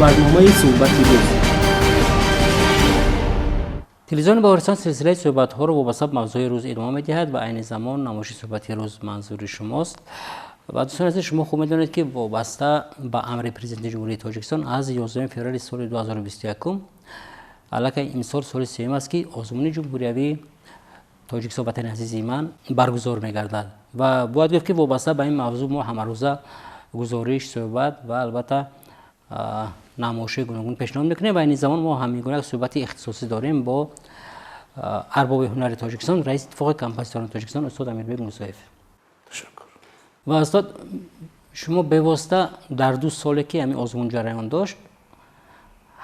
Барномаи «Суҳбати рӯз». Телевизиони Баҳористон силсилаи суҳбатҳоро вобаста ба мавзӯи рӯз идома медиҳад ва айни замон намоиши «Суҳбати рӯз» манзури шумост. Ва, дӯстони азиз, шумо хуб медонед, ки вобаста ба амри Президенти Ҷумҳурии Тоҷикистон аз 11 феврали соли 2021 аллакай имсол соли сеюм аст, ки озмуни ҷумҳуриявии «Тоҷикистон ватани азизи ман» баргузор мегардад. Ва бояд гуфт, ки вобаста ба ин мавзӯъ мо ҳамарӯза гузориш, суҳбат ва албатта намоишҳои гуногун пешниҳод мекунем. Ва айни замон мо ҳамин гуна суҳбати ихтисосӣ дорем бо арбоби ҳунари Тоҷикистон, раиси Иттифоқи композиторони Тоҷикистон, устод Амирбек Мусоев. Ташаккур. Ва, устод, шумо бевосита дар 2 соле, ки ҳамин озмун ҷараён дошт,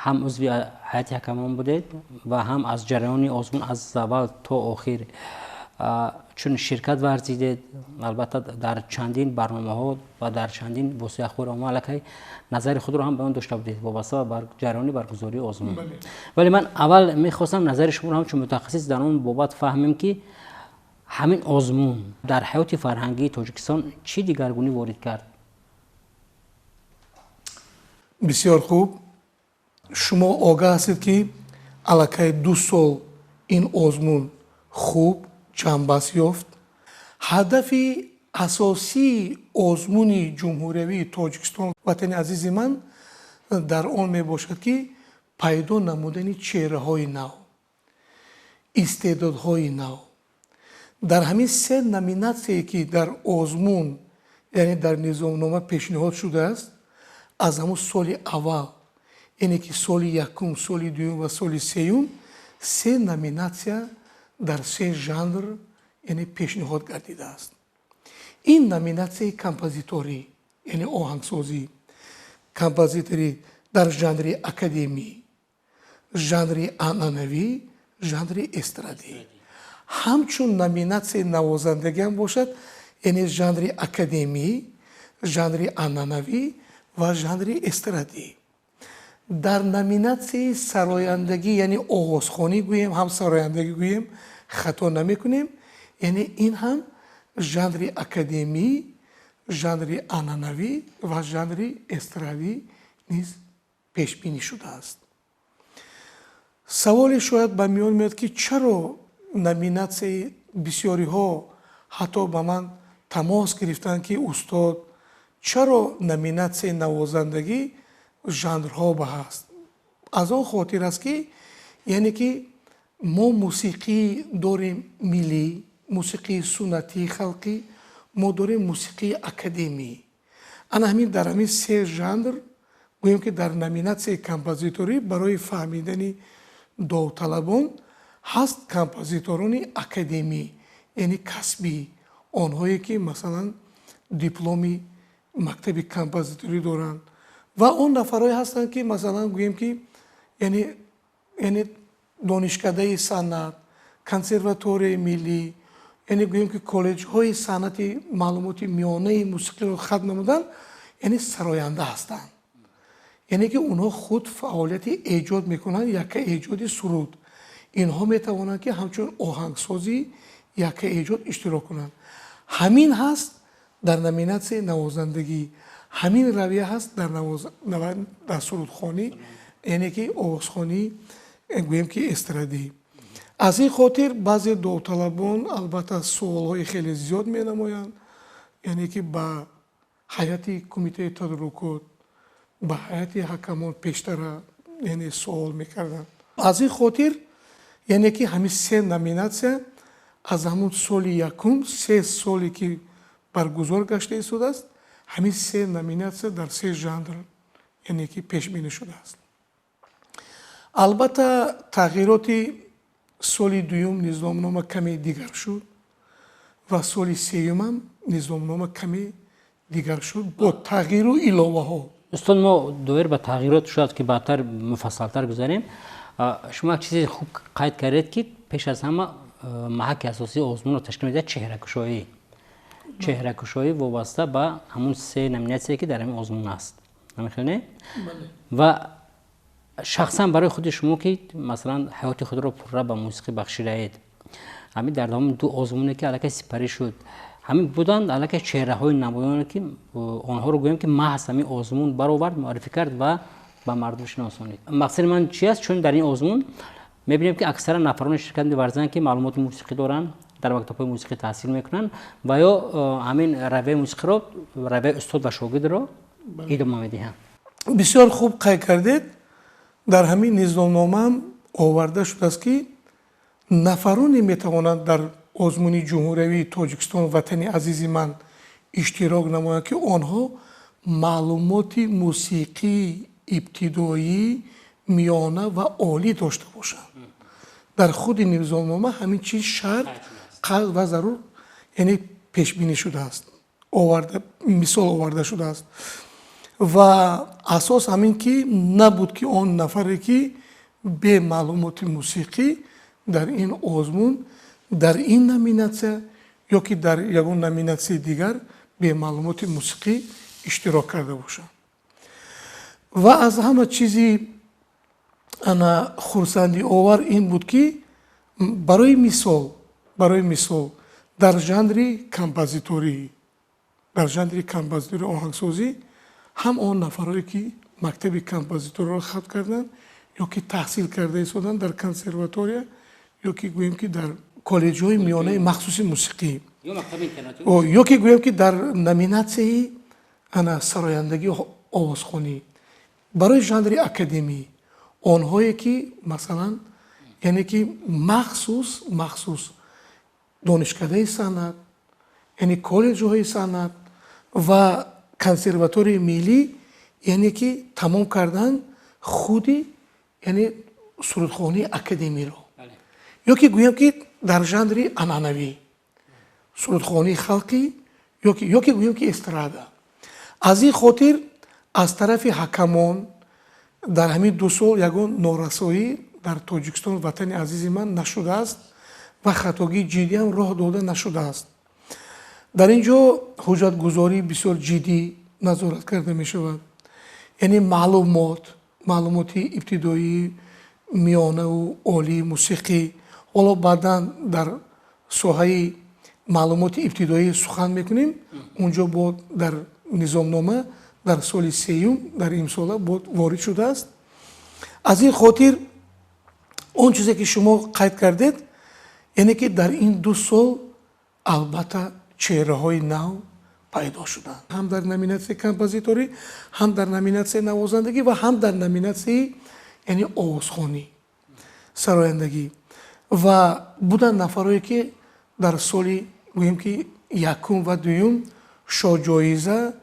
ҳам узви ҳайати ҳакамон будед ва ҳам аз ҷараёни озмун аз аввал то охир чун ширкат варзидед. Албатта, дар чандин барномаҳо ва дар чандин воситаи ахбори омма аллакай назари худро ҳам баён дошта будед вобаста ба ҷараёни баргузории озмун. Вале ман аввал мехостам назари шуморо ҳамчун мутахассис дар он бобат фаҳмем, ки ҳамин озмун дар ҳаёти фарҳангии Тоҷикистон чӣ дигаргунӣ ворид кард? Бисёр хуб. Шумо огаҳ ҳастед, ки аллакай 2 сол ин озмун хуб ҷанбаст ёфт. Ҳадафи асосии озмуни ҷумҳуриявии «Тоҷикистон ватани азизи ман» дар он мебошад, ки пайдо намудани чеҳраҳои нав, истеъдодҳои нав дар ҳамин се номинатсие, ки дар озмун, яъне дар низомнома пешниҳод шудааст. Аз ҳамун соли аввал, яъне ки соли якум, соли дуюм ва соли сеюм, се номинатсия дар се жанр, яъне, пешниҳод гардидааст. Ин номинатсияи композиторӣ, яъне оҳангсозӣ, композитори дар жанри академӣ, жанри анъанавӣ, жанри эстрадӣ, ҳамчун номинатсияи навозандагиам бошад, яъне жанри академӣ, жанри анъанавӣ ва жанри эстрадӣ. Дар номинатсияи сарояндагӣ, яъне овозхонӣ гӯем, ҳам сарояндагӣ гӯем, хато намекунем, яъне ин ҳам жанри академӣ, жанри анъанавӣ ва жанри эстрадӣ низ пешбинӣ шудааст. Саволе шояд ба миён меояд, ки чаро номинатсияи, бисёриҳо ҳатто ба ман тамос гирифтанд, ки устод, чаро номинатсияи навозандагӣ жанрҳо ба ҳаст? Аз он хотир аст, ки яъне ки мо мусиқӣ дорем миллӣ, мусиқии суннатии халқӣ, мо дорем мусиқии академӣ. Ана ҳамин дар ҳамин се жанр гӯем, ки дар номинатсияи композиторӣ барои фаҳмидани довталабон ҳаст композиторони академӣ, яъне касбӣ, онҳое ки, масалан, дипломи мактаби композиторӣ доранд, ва он нафарҳое ҳастанд, ки, масалан, гӯем ки яъне донишкадаи санъат, консерваторияи миллӣ, яъне гӯем ки коллеҷҳои санъати маълумоти миёнаи мусиқиро хатм намуданд, яъне сароянда ҳастанд, яъне ки онҳо худ фаъолияти эҷод мекунанд, яка эҷоди суруд. Инҳо метавонанд, ки ҳамчун оҳангсози яка эҷод иштирок кунанд. Ҳамин ҳаст дар номинатсияи навозандагӣ, ҳамин равия ҳаст дар сурудхонӣ, яъне ки овозхонӣ, гӯем ки эстрадӣ. Аз ин хотир баъзе довталабон, албатта, суолҳои хеле зиёд менамоянд, яъне ки ба ҳайати кумитаи тадорукот, ба ҳайати ҳакамон пештара, яъне суол мекарданд. Аз ин хотир, яъне ки ҳамин се номинатсия аз ҳамун соли якум, 3 соле ки баргузор гашта истодааст, ҳамин се номинатсия дар се жанр, яъне ки пешбинӣ шудааст. Албатта, тағйироти соли дуюм низомнома каме дигар шуд ва соли сеюмам низомнома каме дигар шуд бо тағйиру иловаҳо. Устод, мо доир ба тағйирот шояд ки баъдтар муфассалтар гузарем. Шумо як чизи хуб қайд кардед, ки пеш аз ҳама маҳаки асосии озмунро ташкил медиҳад чеҳракушоӣ, чеҳракушоӣ вобаста ба ҳамун се номинатсие, ки дар ҳамин озмун аст. Ҳамин не? Ва шахсан барои худи шумо, ки, масалан, ҳаёти худро пурра ба мусиқӣ бахшидаед, ҳамин дар давоми ду озмуне, ки аллакай сипарӣ шуд, ҳамин буданд аллакай чеҳраҳои намоёне, ки онҳоро гӯем, ки маҳз ҳамин озмун баровард, муаррифӣ кард ва ба мардум шиносонид. Мақсади ман чи аст? Чун дар ин озмун мебинем, ки аксаран нафароне ширкат меварзанд, ки маълумоти мусиқӣ доранд, дар мактабҳои мусиқӣ таҳсил мекунанд ва ё ҳамин равияи мусиқиро, равияи устод ва шогирдро идома медиҳанд. Бисёр хуб қайд кардед. Дар ҳамин низомномаам оварда шудааст, ки нафароне метавонанд дар озмуни ҷумҳуриявии Тоҷикистон Ватани азизи ман иштирок намоянд, ки онҳо маълумоти мусиқии ибтидоӣ, миёна ва олӣ дошта бошанд. Дар худи низомнома ҳамин чиз шарт қайд ва зарур, яъне пешбинӣ шудааст, оварда, мисол оварда шудааст. Ва асос ҳамин ки набуд, ки он нафаре, ки бе маълумоти мусиқӣ дар ин озмун, дар ин номинатсия ё ки дар ягон номинатсияи дигар бе маълумоти мусиқӣ иштирок карда бошад. Ва аз ҳама чизи ана хурсандиовар ин буд, ки барои мисол дар жанри композиторӣ, оҳангсозӣ ҳам он нафарое, ки мактаби композиториро хатм карданд ё ки таҳсил карда истоданд дар консерватория ё ки гӯем, ки дар коллеҷҳои миёнаи махсуси мусиқӣ, ё ки гӯем, ки дар номинатсияи ана сарояндагӣ, овозхонӣ барои жанри академӣ, онҳое ки масалан, яъне ки махсус донишкадаи санъат, яъне коллеҷҳои санъат ва консерваторияи миллӣ, яъне ки тамом кардан худи, яъне сурудхонии академиро, ё ки гӯям, ки дар жанри анъанавӣ сурудхонии халқӣ, ё ки гӯям, ки эстрада. Аз ин хотир аз тарафи ҳакамон дар ҳамин 2 сол ягон норасоӣ дар Тоҷикистон Ватани азизи ман нашудааст ва хатогии ҷиддиам роҳ дода нашудааст. Дар ин ҷо ҳуҷҷатгузорӣ бисёр ҷиддӣ назорат карда мешавад, яъне маълумоти ибтидоӣ, миёнаву олии мусиқӣ. Ҳоло баъдан дар соҳаи маълумоти ибтидоӣ сухан мекунем. Унҷо бо дар низомнома дар соли сеюм, дар имсола бо ворид шудааст. Аз ин хотир он чизе, ки шумо қайд кардед, яъне ки дар ин 2 сол албатта чеҳраҳои нав пайдо шуданд, ҳам дар номинатсияи композиторӣ, ҳам дар номинатсияи навозандагӣ ва ҳам дар номинатсияи, яъне овозхонӣ, сарояндагӣ. Ва буданд нафарое, ки дар соли, гӯем ки, якум ва дуюм шоҳҷоиза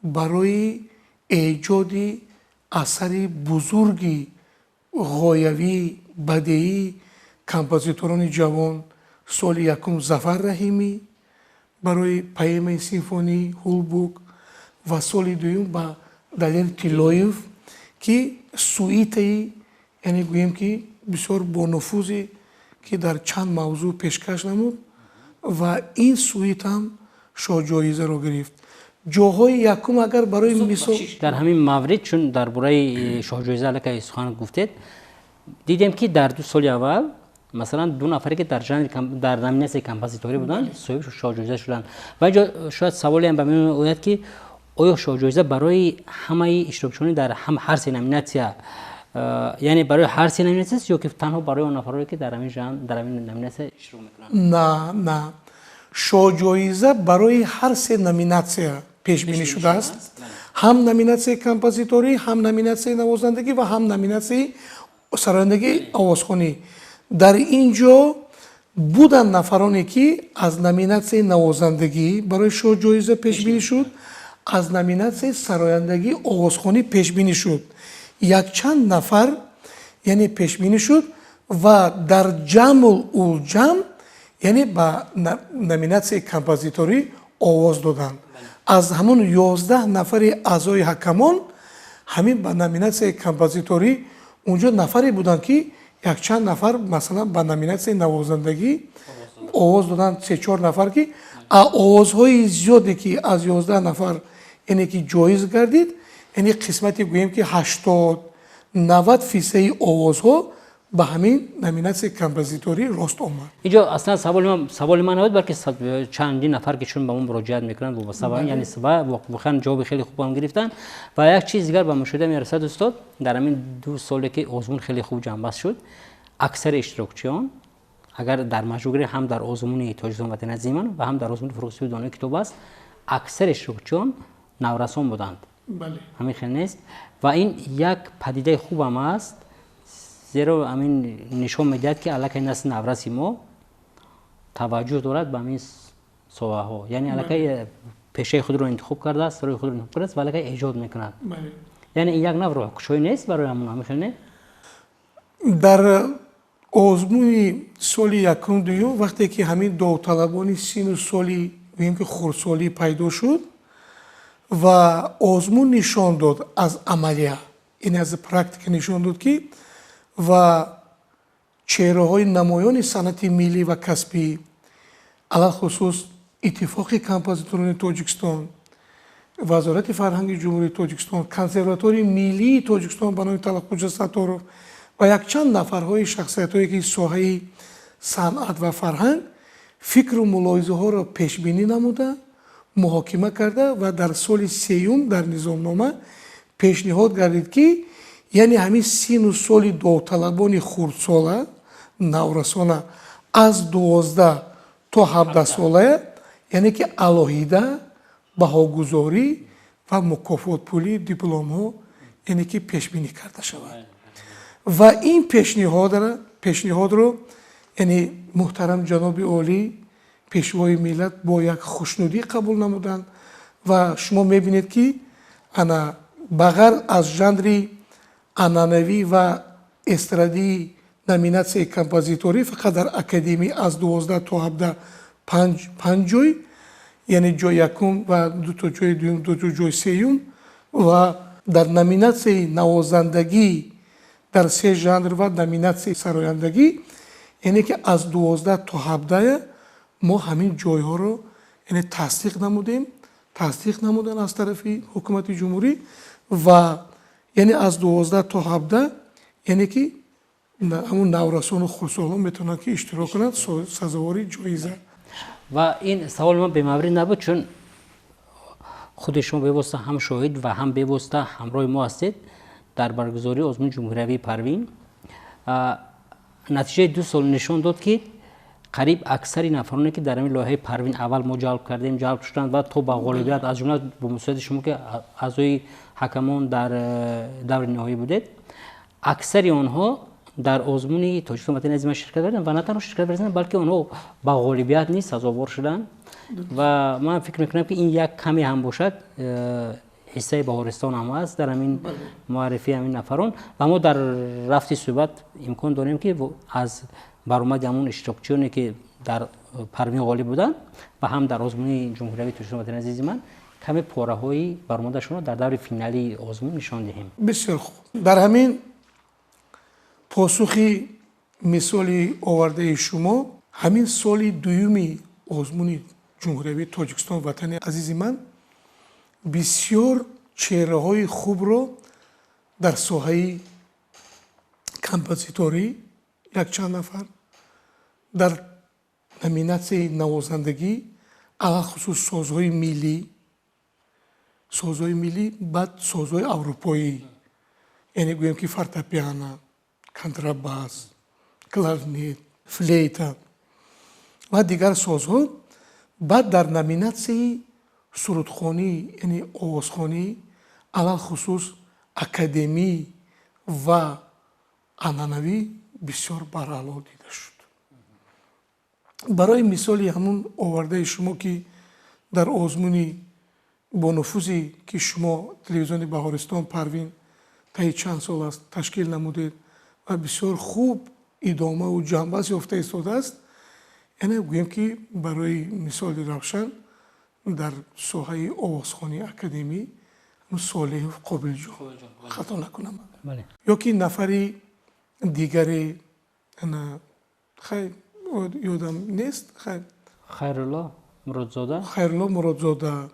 барои эҷоди асари бузурги ғоявӣ, бадеӣ, композиторони ҷавон, соли якум Зафар Раҳимӣ барои поэмаи симфонӣ «Ҳулбук» ва соли дуюм ба Далер Тиллоев, ки сюитаи, яъне гӯем ки, бисёр бонуфузе, ки дар чанд мавзӯъ пешкаш намуд ва ин сюитам шоҳҷоизаро гирифт, ҷоҳои якум. Агар барои мисол Дар ҳамин маврид, чун дар бораи шоҳҷоиза аллакай сухан гуфтед, дидем, ки дар 2 соли аввал, масалан, ду нафаре, ки дар жанри, дар номинатсияи композиторӣ буданд, соҳиби шоҳҷоиза шуданд. Ва инҷо шояд саволеам ба миён ояд, ки оё шоҳҷоиза барои ҳамаи иштирокчиёни дар ҳар се номинатсия, яъне барои ҳар се номинатсия аст ё ки танҳо барои он нафарое, ки дар ҳамин жанр, дар ҳамин номинатсия иштирок мекунанд? На, шоҳҷоиза барои ҳар се номинатсия пешбинӣ шудааст: ҳам номинатсияи композиторӣ, ҳам номинатсияи навозандагӣ ва ҳам номинатсияи сарояндагӣ, овозхонӣ. Дар ин ҷо буданд нафароне, ки аз номинатсияи навозандагӣ барои шоҳҷоиза пешбинӣ шуд, аз номинатсияи сарояндагӣ, овозхонӣ пешбинӣ шуд, якчанд нафар, яъне пешбинӣ шуд. Ва дар ҷамъул улҷамъ, яъне ба номинатсияи композиторӣ овоз доданд. Аз ҳамон 11 нафари аъзои ҳакамон, ҳамин ба номинатсияи композиторӣ унҷо нафаре буданд, ки якчанд нафар, масалан, ба номинатсияи навозандагӣ овоз доданд, се чор нафар, ки овозҳои зиёде, ки аз 11 нафар, яъне ки ҷоиз гардид, яъне қисмати, гӯем ки, 80-90 фисади овозҳо. ба ҳамин номинатсияи композиторӣ рост омад. Инҷо аслан саволи ман набуд, балки чандин нафар ки чун ба мо муроҷиат мекунанд вобаста ба ин, яъне воқеан ҷавоби хеле хуб ҳам гирифтанд. Ва як чиз дигар ба мушоҳида мерасад, устод, дар ҳамин 2 соле ки озмун хеле хуб ҷамъбаст шуд, аксари иштирокчиён агар дар маҷмӯъ гирем ҳам дар озмуни Тоҷикистон ватани азизи ман ва ҳам дар озмуни Фурӯғи донои китоб аст, аксари иштирокчиён наврасон буданд. Ҳамин хел нест ва ин як падидаи хубам аст, зеро ҳамин нишон медиҳад ки аллакай насли навраси мо таваҷҷӯҳ дорад ба ҳамин соҳаҳо, яъне аллакай пешаи худро интихоб кардааст, роҳи худро интихоб кардааст ва аллакай эҷод мекунад. Яъне ин як нав роҳкушоӣ нест барои ҳамон, ҳамин хел не? Дар озмуни соли якум дуюм вақте ки ҳамин довталабони сину соли гӯем ки хурдсолӣ пайдо шуд ва озмун нишон дод аз амалия, яъне аз практика нишон дод ки ва чеҳраҳои намоёни санъати миллӣ ва касбӣ, алалхусус Иттифоқи композиторони Тоҷикистон, Вазорати фарҳанги Ҷумҳурии Тоҷикистон, Консерваторияи миллии Тоҷикистон ба номи Талабхӯҷа Сатторов ва якчанд нафарҳои шахсиятҳое ки соҳаи санъат ва фарҳанг фикру мулоҳизаҳоро пешбинӣ намуда, муҳокима карда ва дар соли сеюм дар низомнома пешниҳод гардид ки яъне ҳамин сину соли довталабони хурдсола наврасона аз 12 то 17 сола, яъне ки алоҳида баҳогузорӣ ва мукофотпулии дипломҳо яъне ки пешбинӣ карда шавад. Ва ин пешниҳодро яъне муҳтарам ҷаноби олӣ пешвои миллат бо як хушнудӣ қабул намуданд ва шумо мебинед ки ана ба ғайр аз жанри анъанавӣ ва эстрадии номинатсияи композиторӣ фақат дар академия аз 12 то 17 панҷ ҷой, яъне ҷои якум ва дуто ҷои дуюм, дуто ҷои сеюм ва дар номинатсияи навозандагӣ дар се жанр ва номинатсияи сарояндагӣ, яъне ки аз 12 то 17 мо ҳамин ҷойҳоро яъне тасдиқ намудем, тасдиқ намудан аз тарафи ҳукумати ҷумҳурӣ ва яъне аз 12 то 17 яъне ки ҳамун наврасону хурдсолон метавонанд ки иштирок кунанд сазовори ҷоиза. Ва ин саволи ман бемаврид набуд, чун худи шумо бевосита ҳам шоҳид ва ҳам бевосита ҳамроҳи мо ҳастед дар баргузории озмуни ҷумҳуриявии Парвин. Натиҷаи 2 сол нишон дод ки қариб аксари нафароне ки дар ҳамин лоиҳаи Парвин аввал мо ҷалб кардем, ҷалб шуданд ва то ба ғолибият, аз ҷумла бо мусоидати шумо ки аъзои ҳакамон дар даври ниҳоӣ будед, аксари онҳо дар озмуни Тоҷикистон ватани азизи ман ширкат варзиданд ва на танҳо ширкат варзиданд, балки онҳо ба ғолибият низ сазовор шуданд. Ва ман фикр мекунам ки ин як каме ҳам бошад ҳиссаи Баҳористон ҳам аст дар ҳамин муаррифии ҳамин нафарон. Ва мо дар рафти суҳбат имкон дорем ки аз баромади ҳамон иштирокчиёне ки дар Парвин ғолиб буданд ва ҳам дар озмуни ҷумҳуриявии Тоҷикистон ватани азизи ман каме пораҳои баромадашонро дар даври финалии озмун нишон диҳем. Бисёр хуб. Дар ҳамин посухи мисоли овардаи шумо, ҳамин соли дуюми озмуни ҷумҳуриявии Тоҷикистон ватани азизи ман бисёр чеҳраҳои хубро дар соҳаи композиторӣ якчанд нафар, дар номинатсияи навозандагӣ алалхусус созҳои миллӣ, созҳои миллӣ баъд созҳои аврупоӣ, яъне гӯем ки фортепиано, контрабас, кларнет, флейта ва дигар созҳо, баъд дар номинатсияи сурудхонӣ, яъне овозхонӣ, алалхусус академӣ ва анъанавӣ бисёр бараъло дида шуд. Барои мисоли ҳамун овардаи шумо ки дар озмуни бонуфузе ки шумо телевизиони Баҳористон Парвин таи чанд сол аст ташкил намудед ва бисёр хуб идомаву ҷанбаст ёфта истодааст, яъне гӯем ки барои мисоли равшан дар соҳаи овозхонии академӣ Солеҳов Қобилҷон, хато накунам, ё ки нафари дигаре, хай ёдам нест, хай Хайрулло Муродзода, Хайрулло Муродзода.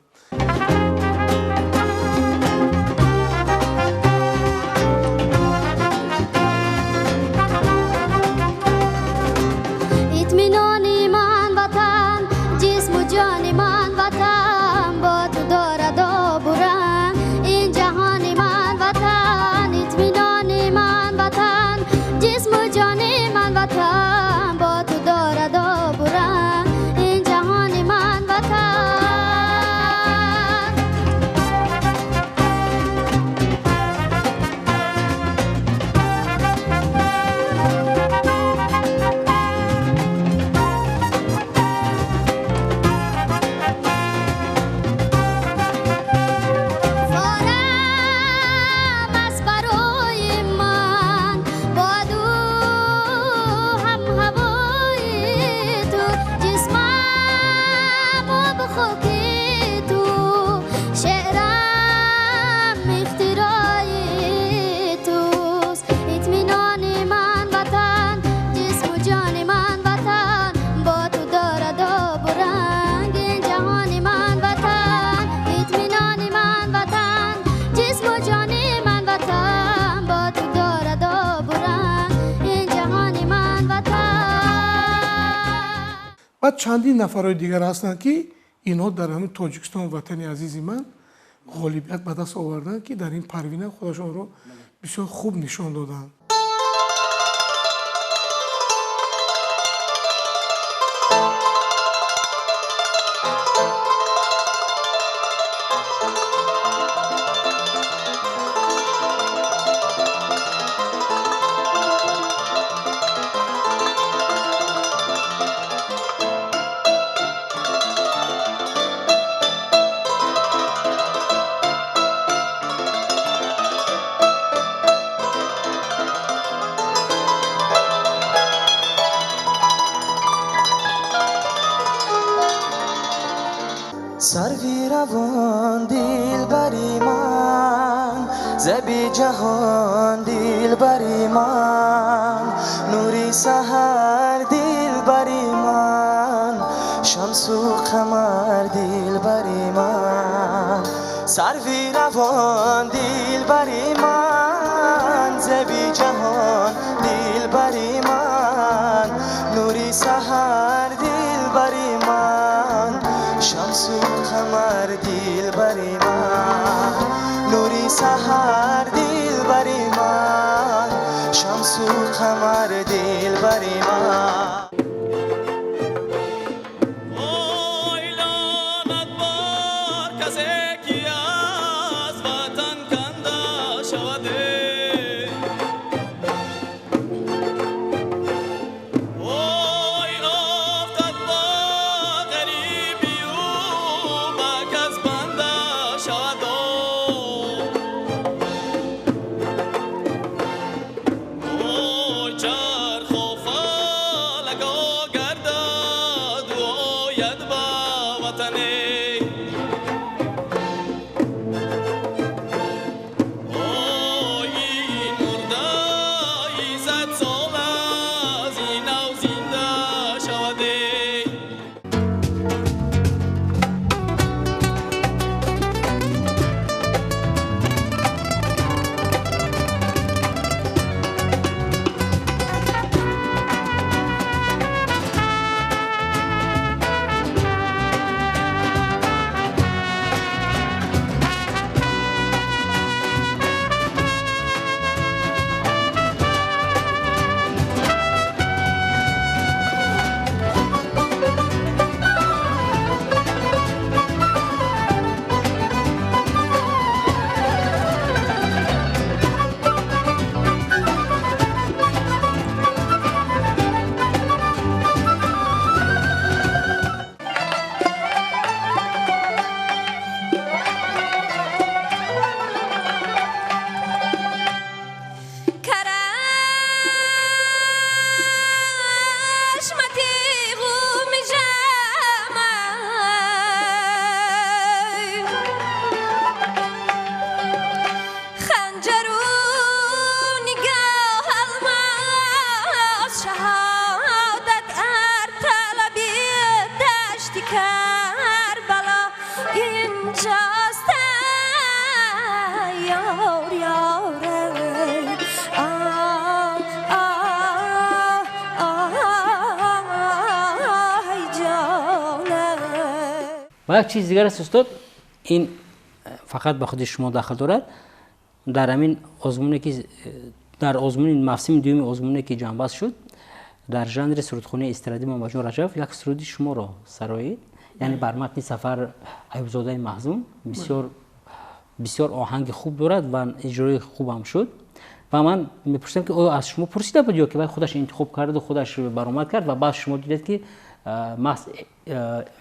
Баъд чандин нафарҳои дигар ҳастанд, ки инҳо дар ҳамин Тоҷикистон, ватани азизи ман, ғолибият ба даст оварданд, ки дар ин парвина худашонро бисёр хуб нишон доданд. سروی روان دلبری من، زبی جهان دلبری من، نوری سحر دلبری من، شمس و قمر دلبری من. سروی روان دلبری من، زبی جهان دلبری من، نوری سحر دلبری من، شمس و قمر دلبری من، نوری سحر دلبری من، شمس و قمر دلبری من. و یک چیز دیگر است استاد، این فقط به خود شما داخل دارد. در همین آزمونی که در آزمون موسم دوم آزمونی که جنباز شد، در ژانر سرودخوانی استرادی محمدجان رجب یک سرودی شما را سرایید، یعنی بر متن سفر ایوبزاده محزون، بسیار بسیار آهنگ خوب دارد و اجرای خوب هم شد. و من میپرسم که آیا از شما پرسیده بود یا که خودش انتخاب کرد و خودش برآمد کرد و بعد شما دیدید که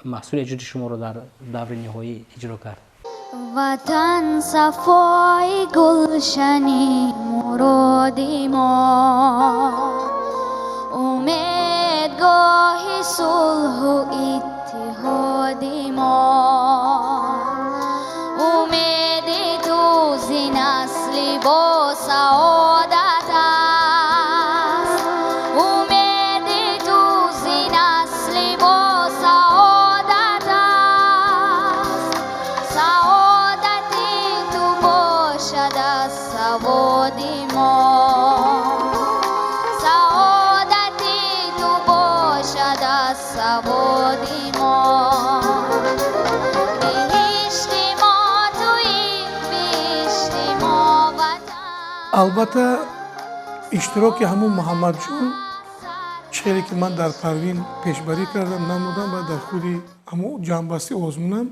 محصول اجرای شما را در دور نهایی اجرا کرد؟ وطن صفای گلشنی مرادی ما، امیدگاه صلح و اتحاد ما، امید تو ز نسل با سعادت است، امید تو ز نسل با سعادت است، سعادت تو باشد از سواد ما، سعادت تو باشد از سواد. мо, биҳишти мо туӣ, биҳишти мо ватан. Албатта, иштироки ҳамун Муҳаммадҷон, чизе ки ман дар Парвин пешбарӣ кардам, намудам ва дар худи ҳамун ҷамъбасти озмунам,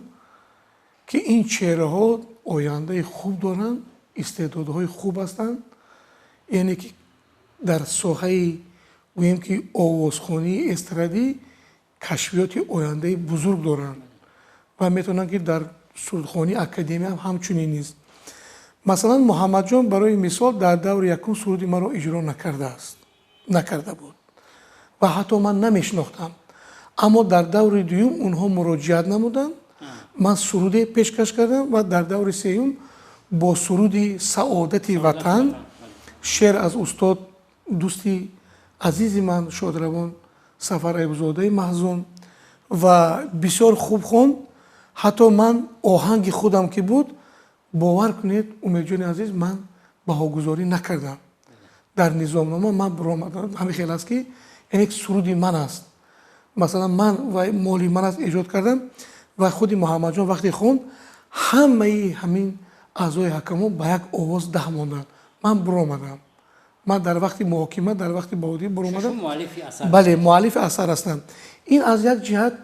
ки ин чеҳраҳо ояндаи хуб доранд, истеъдодҳои хуб ҳастанд, яъне ки дар соҳаи гӯем ки овозхонии эстрадӣ кашфиёти ояндаи бузург доранд ва метавонанд ки дар сурудхонии академия ҳам ҳамчунин низ. Масалан, Муҳаммадҷон барои мисол дар даври якум суруди маро иҷро накарда буд ва ҳатто ман намешинохтам. Аммо дар даври дуюм онҳо муроҷиат намуданд, ман суруде пешкаш кардам ва дар даври сеюм бо суруди Саодати ватан, шеър аз устод дӯсти азизи ман шодравон Сафар Айбзодаи Маҳзун, ва бисёр хуб хонд. Ҳатто ман оҳанги худам ки буд, бовар кунед, Умедҷони азиз, ман баҳогузорӣ накардам. Дар низомнома ман баромадам, ҳамин хел аст ки яъне суруди ман аст, масалан ман ва моли ман аст эҷод кардам. Ва худи Муҳаммадҷон вақте хонд, ҳамаи ҳамин аъзои ҳакамон ба як овоз даҳ монданд. Ман баромадам, ман дар вақти муҳокима, дар вақти баҳодиҳӣ баромадам. Шумо муаллифи асар. Бале, муаллифи асар ҳастам. Ин аз як ҷиҳат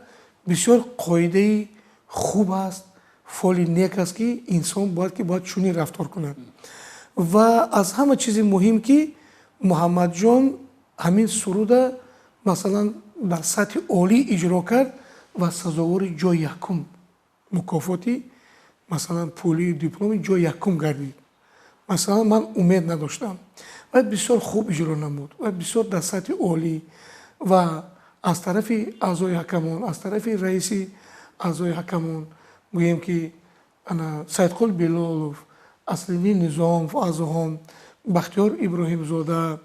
бисёр қоидаи хуб аст, фоли нек аст ки инсон бояд чунин рафтор кунад. Ва аз ҳама чизи муҳим ки Муҳаммадҷон ҳамин суруда масалан дар сатҳи олӣ иҷро кард ва сазовори ҷои якум мукофоти масалан пулию дипломи ҷои якум гардид. Масалан ман умед надоштам ва бисёр хуб иҷро намуд ва бисёр дар сатҳи олӣ ва аз тарафи аъзои ҳакамон, аз тарафи раиси аъзои ҳакамон гӯем ки ана Саидқул Билолов, Аслиддин Низомов, аъзоҳон Бахтиёр Иброҳимзода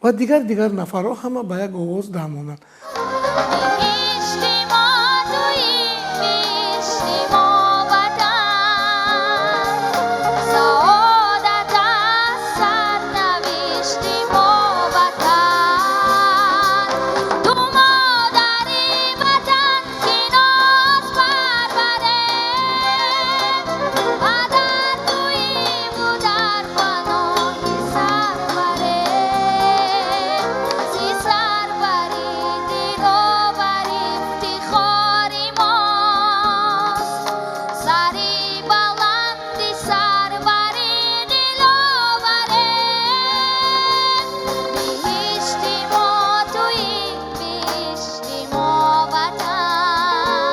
ва дигар нафарҳо ҳама ба як овоз даҳ монданд. Биҳишти мо туӣ, биҳишти мо ватан, саодат аст сарнавишти мо ватан. Ту модари ватан ки ноз парварем, падар туӣ-ву дар паноҳи сарварем. Зи сарварӣ диловар ифтихори мост, сари баланди сарвари диловарем. Биҳишти мо туӣ, биҳишти мо ватан,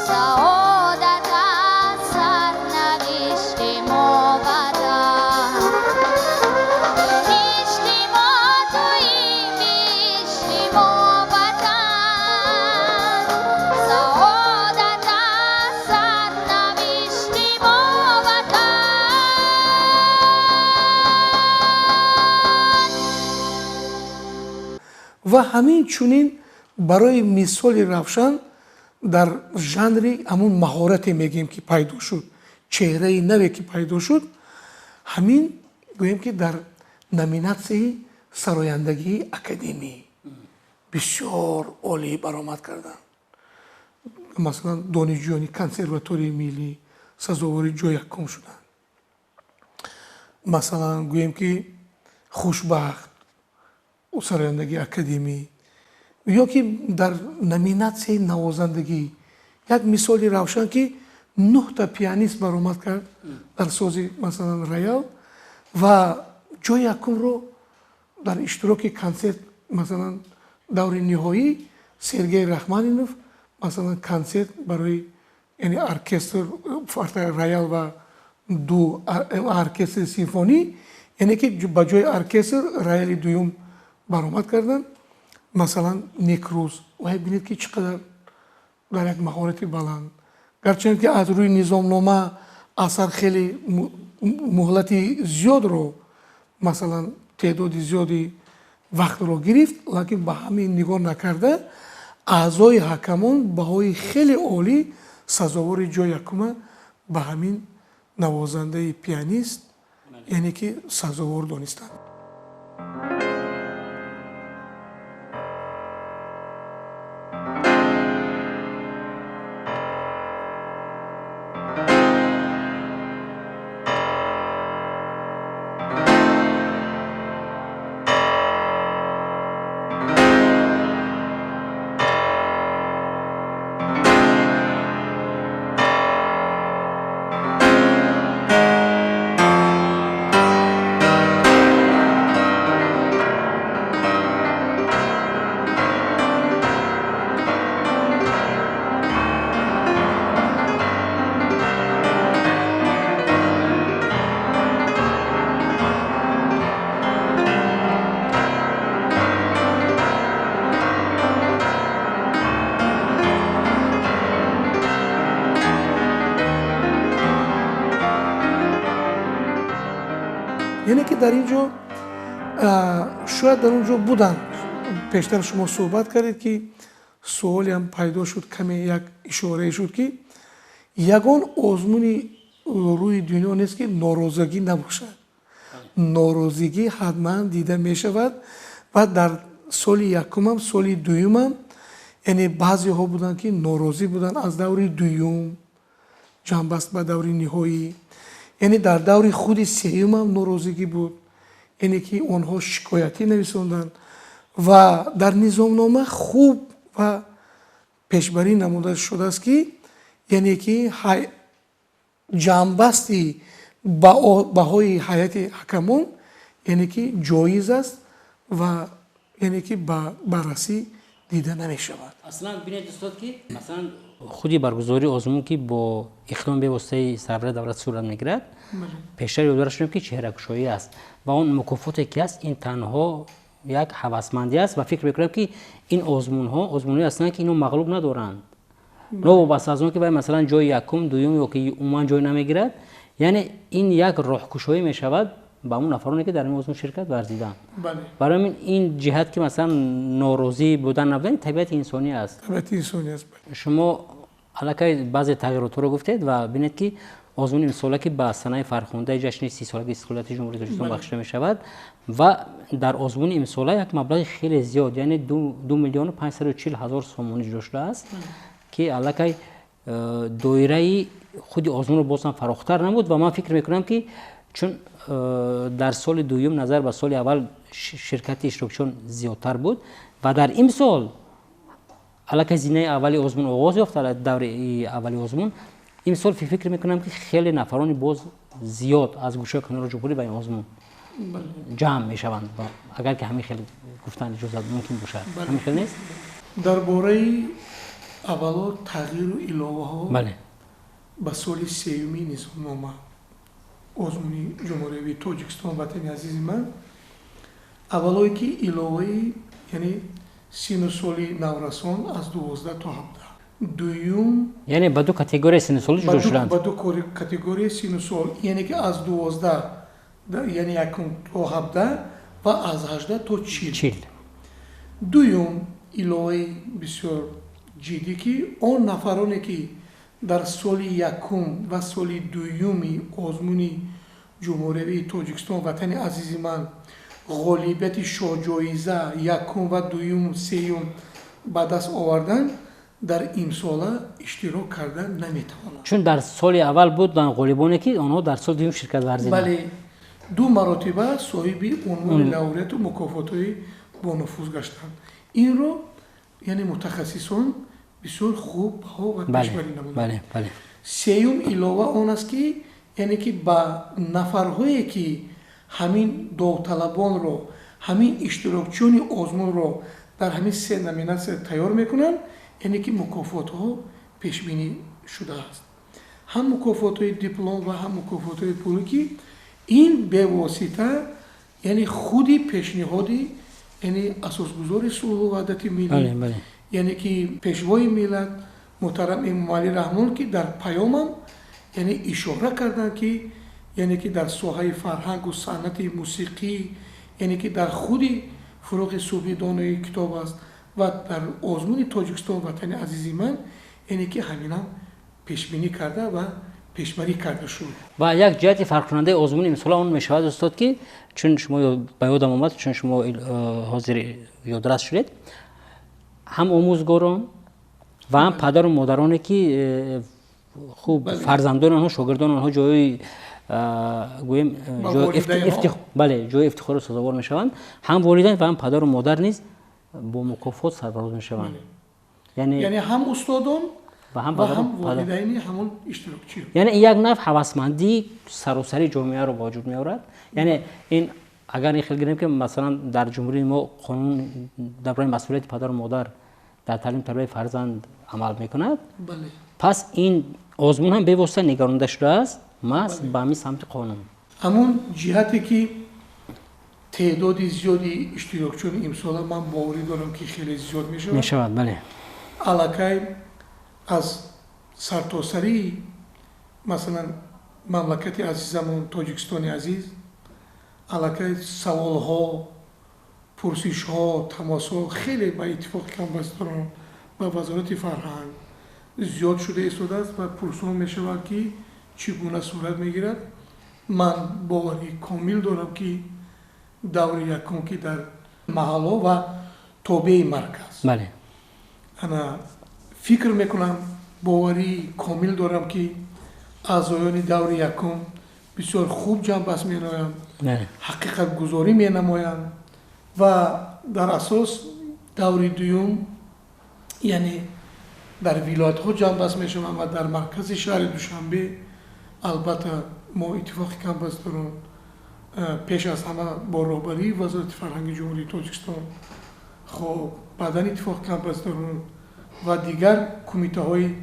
саодат аст сарнавишти мо ватан. Биҳишти мо туӣ, биҳишти мо ватан, саодат аст сарнавишти мо ватан. Ва ҳамин чунин барои мисоли равшан дар жанри ҳамун маҳорате мегӯем ки пайдо шуд, чеҳраи наве ки пайдо шуд, ҳамин гӯем ки дар номинатсияи сарояндагии академӣ бисёр олӣ баромад карданд. Масалан, донишҷӯёни консерваторияи миллӣ сазовори ҷои якум шуданд. Масалан, гӯем ки хушбахт сарояндагии академӣ ё ки дар номинатсияи навозандагӣ як мисоли равшан ки 9 пианист баромад кард дар сози масалан роял ва ҷои якумро дар иштироки консерт масалан даври ниҳоӣ Сергей Рахманинов масалан консерт барои яъне оркестр роял ва ду оркестри симфонӣ, яъне ки ба ҷои оркестр рояли дуюм баромад карданд. Масалан Некрӯз, вай бинед ки чӣ қадар дар як маҳорати баланд, гарчанд ки аз рӯи низомнома асар хеле муҳлати зиёдро масалан теъдоди зиёди вақтро гирифт, лекин ба ҳамин нигоҳ накарда аъзои ҳакамон баҳои хеле олӣ сазовори ҷои якума ба ҳамин навозандаи пианист, яъне ки сазовор донистанд. Яъне ки дар ин ҷо шояд дар он ҷо буданд. Пештар шумо суҳбат кардед, ки суоле ҳам пайдо шуд, каме як ишорае шуд, ки ягон озмуни рӯи дунё нест, ки норозигӣ набошад. Норозигӣ ҳатман дида мешавад ва дар соли якумам, соли дуюмам, яъне баъзеҳо буданд, ки норозӣ буданд аз даври дуюм, ҷамъбаст ба даври ниҳоӣ. Яъне дар даври худи сеюмам норозигӣ буд, яъне ки онҳо шикоятӣ нависонданд ва дар низомнома хуб ва пешбарӣ намуда шудааст, ки яъне ки ҷамъбасти баҳои ҳайати ҳакамон, яъне ки ҷоиз аст ва яъне ки ба баррасӣ дида намешавад. Аслан бинед, устод, ки масалан худи баргузории озмун, ки бо иқдоми бевоситаи сарвари давлат сурат мегирад, пештар ёдовар шудем, ки чеҳракушоӣ аст ва он мукофоте ки аст, ин танҳо як ҳавасмандӣ аст. Ва фикр мекунам, ки ин озмунҳо озмунҳое ҳастанд, ки ино мағлуб надоранд, новобаста аз он ки вай масалан ҷои якум, дуюм ё ки умуман ҷой намегирад. Яъне ин як роҳкушоӣ мешавад ба он нафароне, ки дар ин озмун ширкат варзиданд. Барои ҳамин ин ҷиҳат, ки масалан норозӣ будан, набудан, табиати инсонӣ аст. Табиати инсонӣ аст. Шумо аллакай баъзе тағйиротҳоро гуфтед ва бинед, ки озмуни имсола, ки ба санаи фархундаи ҷашни 30-солагии истиқлолияти Ҷумҳурии Тоҷикистон бахшида мешавад, ва дар озмуни имсола як маблағи хеле зиёд, яъне 2 540 000 сомонӣ ҷудо шудааст, ки аллакай доираи худи озмунро боз ҳам фарохтар намуд. Ва ман фикр мекунам, ки чун дар соли дуюм назар ба соли аввал ширкати иштирокчиён зиёдтар буд ва дар имсол аллакай зинаи аввали озмун оғоз ёфт, даври аввали озмун имсол, фикр мекунам, ки хеле нафарони боз зиёд аз гӯшаи канори ҷумҳурӣ ба ин озмун ҷамъ мешаванд. Агар ки ҳамин хел гуфтан иҷозат мумкин бошад, ҳамин хел нест? Дар бораи аввало тағйиру иловаҳо ба соли сеюми низомнома озмуни ҷумҳуриявии Тоҷикистон Ватани азизи ман, аввалое ки иловаи, яъне сину соли наврасон аз 12 то 17, дуюм. Яъне ба ду категорияи сину солӣ ҷудо шуданд. Ба ду категорияи сину сол, яъне ки аз 12, яъне якум, то 17 ва аз 18 то 40. 40. Дуюм иловаи бисёр ҷиддӣ, ки он нафароне, ки дар соли якум ва соли дуюми озмуни ҷумҳуриявии Тоҷикистон Ватани азизи ман ғолибияти шоҳҷоиза якум ва дуюм, сеюм ба даст оварданд, дар имсола иштирок карда наметавонанд. Чун дар соли аввал буданд ғолибоне, ки онҳо дар соли дуюм ширкат варзиданд. Бале, ду маротиба соҳиби унвони лауреату мукофотҳои бонуфуз гаштанд. Инро, яъне, мутахассисон бисёр хуб баҳо ва пешбарӣ намуданд. Сеюм илова он аст, ки яъне ки ба нафарҳое, ки ҳамин довталабонро, ҳамин иштирокчиёни озмунро дар ҳамин се номинатсия тайёр мекунанд, яъне ки мукофотҳо пешбинӣ шудааст, ҳам мукофотҳои диплом ва ҳам мукофотҳои пулӣ, ки ин бевосита, яъне худи пешниҳоди, яъне асосгузори сулҳу ваҳдати миллӣ, яъне ки пешвои миллат муҳтарам Эмомалӣ Раҳмон, ки дар паёмам, яъне, ишора карданд, ки яъне ки дар соҳаи фарҳангу санъати мусиқӣ, яъне ки дар худи фурӯғи субҳи донои китоб аст ва дар озмуни Тоҷикистон Ватани азизи ман, яъне ки ҳаминам пешбинӣ карда ва пешбарӣ карда шуд. Ва як ҷиҳати фарқкунандаи озмуни имсола он мешавад, устод, ки чун шумо ба ёдам омад, чун шумо ҳозир ёдрас шудед, ҳам омӯзгорон ва ҳам падару модароне, ки хуб фарзандони онҳо, шогирдони онҳо ҷои гӯем бале, ҷои ифтихору сазовор мешаванд, ҳам волидайн ва ҳам падару модар низ бо мукофот сарфароз мешаванд. Яъне ҳам устодон ва ҳам волидайни ҳамон иштирокчиён. Яъне ин як навъ ҳавасмандии саросари ҷомеаро ба вуҷуд меорад. Яъне ин агар ин хел гирем, ки масалан дар ҷумҳурии мо қонун дар бораи масъулияти падару модар дар таълиму тарбияи фарзанд амал мекунад, пас ин озмун ҳам бевосита нигаронда шудааст маҳз ба ҳамин самти қонун. Ҳамун ҷиҳате, ки теъдоди зиёди иштирокчиёни имсола, ман боварӣ дорам, ки хеле зиёд мешавад. Мешавад, бале. Аллакай аз сартосарии, масалан, мамлакати азизамон Тоҷикистони азиз, Аллакай саволҳо, пурсишҳо, тамосҳо хеле ба Иттифоқи композиторон, ба Вазорати фарҳанг зиёд шуда истодааст ва пурсон мешавад, ки чӣ гуна сурат мегирад. Ман боварии комил дорам, ки даври якум, ки дар маҳалло ва тобеи марказ, ана фикр мекунам, боварии комил дорам, ки аъзоёни даври якум бисёр хуб ҷамъбаст менамоянд, ҳақиқатгузорӣ менамоянд ва дар асос даври дуюм, яъне дар вилоятҳо ҷамъбаст мешаванд ва дар маркази шаҳри Душанбе. Албатта, мо, Иттифоқи композиторон, пеш аз ҳама бо роҳбарии Вазорати фарҳанги Ҷумҳурии Тоҷикистон, хоб, баъдан Иттифоқи композиторон ва дигар кумитаҳои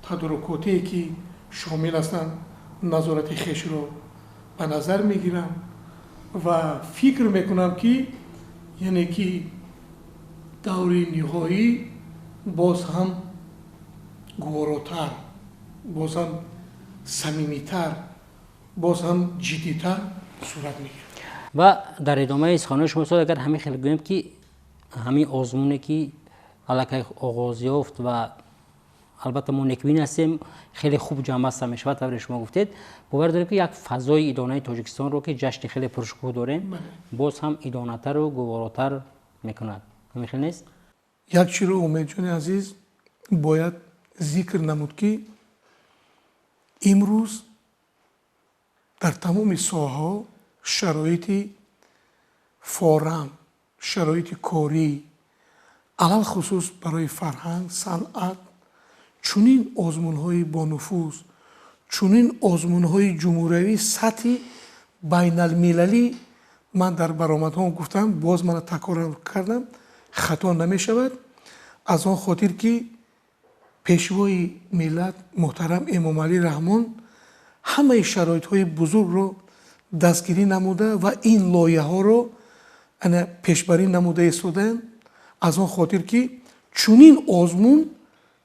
тадорукотие, ки шомил ҳастанд, назорати хешро ба назар мегирам ва фикр мекунам, ки яъне ки даври ниҳоӣ боз ҳам гуворотар, боз ҳам самимитар, боз ҳам ҷиддитар сурат мегирад. Ва дар идомаи суханои шумо, устод, агар ҳамин хел гӯем, ки ҳамин озмуне, ки аллакай оғоз ёфт ва албатта мо некбин ҳастем, хеле хуб ҷамъбаста мешавад, тавре шумо гуфтед, бовар дорем, ки як фазои идонаи Тоҷикистонро, ки ҷашни хеле пуршукӯҳ дорем, боз ҳам идонатару гуворотар мекунад. Ҳамин хел нест? Як чиро, Умедҷони азиз, бояд зикр намуд, ки имрӯз дар тамоми соҳаҳо шароити форам, шароити корӣ, алалхусус барои фарҳанг, санъат, чунин озмунҳои бонуфуз, чунин озмунҳои ҷумҳуриявии сатҳи байналмилалӣ, ман дар баромадҳом гуфтам, боз мана такрор кардам, хато намешавад, аз он хотир ки Пешвои миллат муҳтарам Эмомалӣ Раҳмон ҳамаи шароитҳои бузургро дастгирӣ намуда ва ин лоиҳаҳоро ана пешбарӣ намуда истодаанд, аз он хотир ки чунин озмун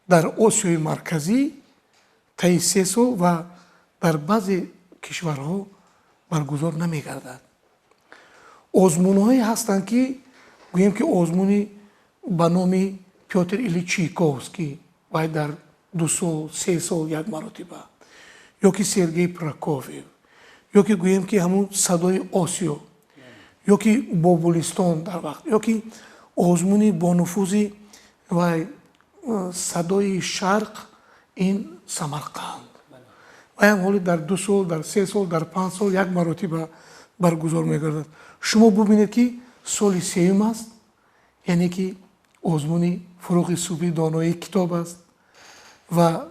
дар Осиёи Марказӣ таи 3 сол ва дар баъзе кишварҳо баргузор намегардад. Озмунҳое ҳастанд, ки гӯем, ки озмуни ба номи Пётр Ильич Чайковский, вай дар 2 сол, 3 сол як маротиба, ё ки Сергей Прокофьев, ё ки гӯем, ки ҳамун Садои Осиё, ё ки Бобулистон дар вақт, ё ки озмуни бонуфузи вай Садои Шарқ, ин Самарқанд, вайам ҳоли дар 2 сол, дар 3 сол, дар 5 сол як маротиба баргузор мегардад. Шумо бубинед, ки соли сеюм аст, яъне ки озмуни Фуруғи субҳи доноии китоб аст ва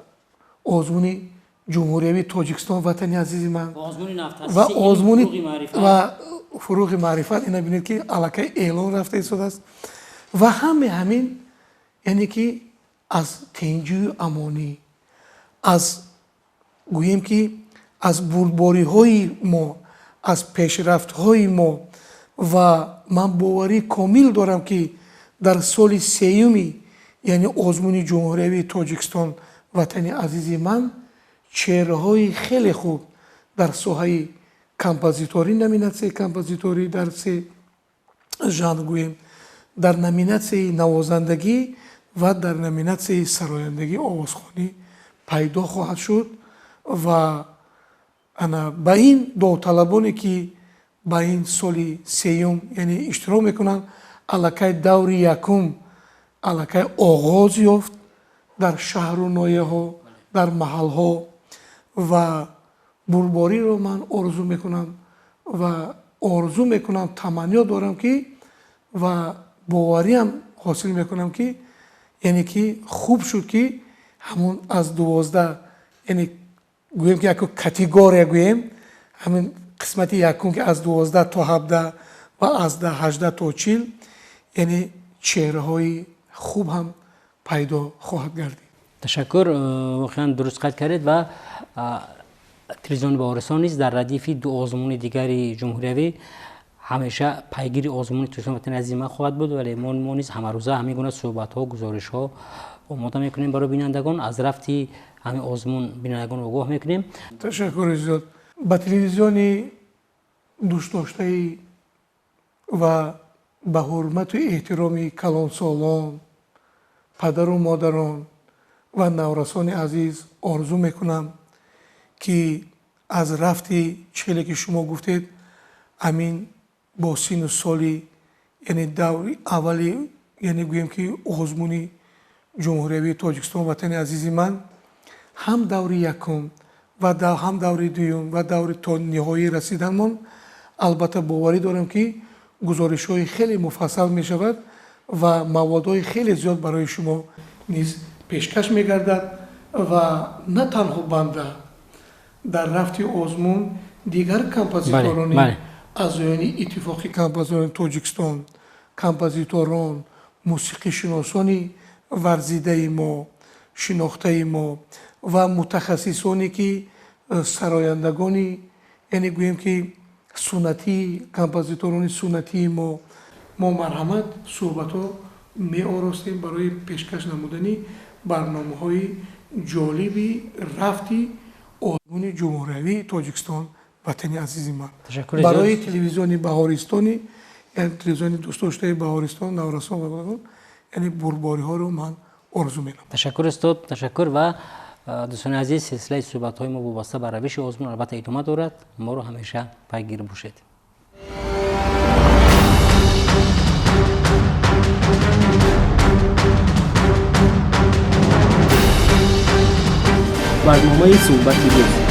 озмуни ҷумҳуриявии Тоҷикистон Ватани азизи ман ва озмуни ва Фуруғи маърифат. Ина бинед, ки аллакай эълон рафта истодааст ва ҳаме ҳамин, яъне ки аз тинҷию амонӣ, аз гӯем, ки аз бурдбориҳои мо, аз пешрафтҳои мо. Ва ман боварии комил дорам, ки дар соли сеюми, яъне озмуни ҷумҳуриявии Тоҷикистон Ватани азизи ман, чеҳраҳои хеле хуб дар соҳаи композиторӣ, номинатсияи композиторӣ дар се жанр гӯем, дар номинатсияи навозандагӣ ва дар номинатсияи сарояндагӣ, овозхонӣ пайдо хоҳад шуд. Ва ана ба ин довталабоне, ки ба ин соли сеюм, яъне иштирок мекунанд, аллакай даври якум аллакай оғоз ёфт дар шаҳру ноҳияҳо, дар маҳалҳо, ва бурдбориро ман орзу мекунам ва орзу мекунам, таманниё дорам, ки ва бовариам ҳосил мекунам, ки яъне ки хуб шуд, ки ҳамун аз 12, яъне гӯем, ки яко категория гӯем, ҳамин қисмати якум, ки аз 12 то 17 ва аз 18 то 40, яъне чеҳраҳои хуб ҳам пайдо хоҳад гардид. Ташаккур, воқеан дуруст қайд кардед. Ва телевизиони Баҳористон низ дар радифи ду озмуни дигари ҷумҳуриявӣ ҳамеша пайгири озмуни Тоҷикистон Ватани азизи ман хоҳад буд. Вале мо низ ҳамарӯза ҳамин гуна суҳбатҳо, гузоришҳо омода мекунем барои бинандагон, аз рафти ҳамин озмун бинандагонро огоҳ мекунем. Ташаккури зиёд ба телевизиони дӯстдоштаи. Ва ба ҳурмату эҳтироми калонсолон, падару модарон ва наврасони азиз орзу мекунам, ки аз рафти челе ки шумо гуфтед, амин бо сину соли, яъне даври аввали, яъне гӯем ки озмуни ҷумҳуриявии Тоҷикистон ватани азизи ман ҳам даври якум ва ҳам даври дуюм ва даври то ниҳоӣ расиданмон, албатта боварӣ дорам, ки гузоришҳои хеле муфассал мешавад ва маводҳои хеле зиёд барои шумо низ пешкаш мегардад. Ва на танҳо банда, дар рафти озмун дигар композиторони аъзоёни Иттифоқи композиторони Тоҷикистон, композиторон, мусиқишиносони варзидаи мо, шинохтаи мо ва мутахассисоне ки сарояндагони, яъне гӯем ки суннатӣ, композиторони суннатии мо марҳамат суҳбатҳо меоростем барои пешкаш намудани барномаҳои ҷолиби рафти озмуни ҷумҳуриявии Тоҷикистон ватани азизи ман. Барои телевизиони Баҳористони, яъне телевизиони дӯстдоштаи Баҳористон, наврасон ва кӯдакон, яъне бурдбориҳоро ман орзу менамоям. Ташаккур, устод, ташаккур. Ва дӯстони азиз, силсилаи суҳбатҳои мо вобаста ба равиши озмун албатта идома дорад. Моро ҳамеша пайгир бошед. Барномаи суҳбати рӯз.